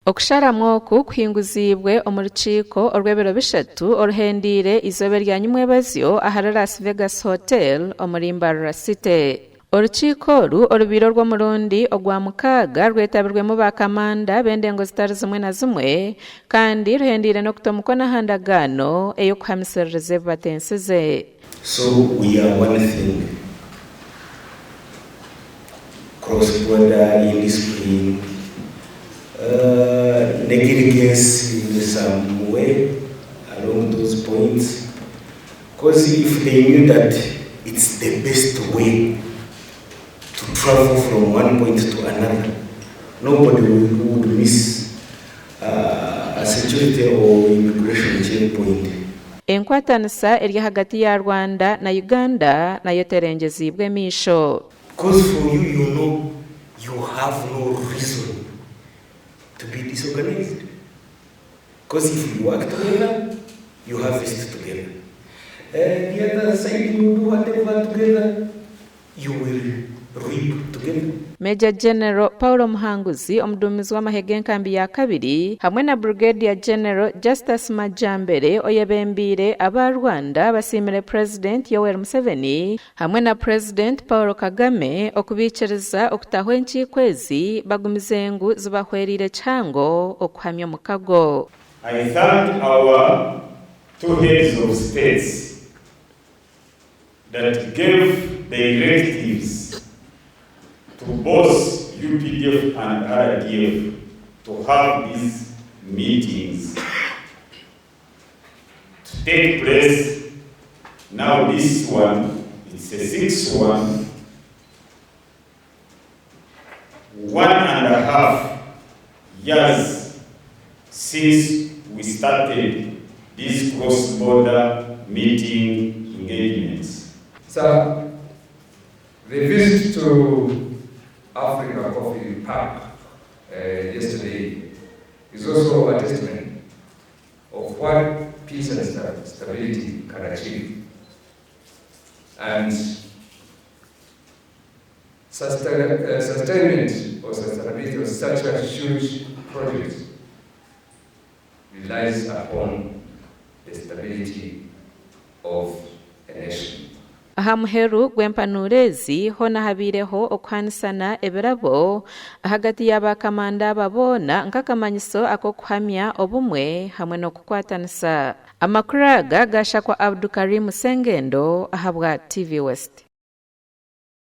Okusharamu oku kuhinguziibwe omu rukiiko orw'ebiro bishatu oruhendiire eizooba erya nyimwebazyo ahari Las Vegas Hotel omuri Mbarara City. Orukiiko oru orubaire orw'omurundi ogwa mukaaga rwetabirwemu ba kamanda b'endengo zitari zimwe na zimwe kandi ruhendiire n'okuta omukono aha ndagaano ey'okuhamisiririza ebi batensize. So we are one thing, cross border indiscipline, negligence in some way along those points coz if they knew that it's the best way to travel from one point to another nobody would miss a security or immigration check point. Enkwatanisa eri ahagati ya Rwanda na Uganda nayo terengyeziibwe emaisho. Coz for you you know you have no reason to be disorganized coz if you work together you harvest together the other side you do whatever together you will reap together. Major General Paul Muhanguzi, omuduumizi w'amahe g'enkambi ya kabiri hamwe na Brigadier General Justus Majambere oyebembeire aba Rwanda basiimire Purezidenti Yoweri Museveni hamwe na Purezidenti Paul Kagame okubaikiriza okutaho enkiiko ezi bagumize ngu zibahwereire kihango okuhamya omukago. I thank our two heads of states that gave directives to both UPDF and RDF to have these meetings to take place. Now this one, it's a sixth one, 1.5 years since we started these cross-border meeting engagements. Sir, the visit to Africa Coffee Park yesterday is also a testament of what peace and stability can achieve. And sustainment or sustainability of such a huge project relies upon the stability of a nation. Aha muheru gw'empanuuro ezi, hoona habaireho okuhaanisana ebirabo ahagati ya baakamanda aba boona nk'akamanyiso ak'okuhamya obumwe hamwe n'okukwatanisa. Amakuru aga gaashakwa Abdukarim Sengendo ahabwa TV West.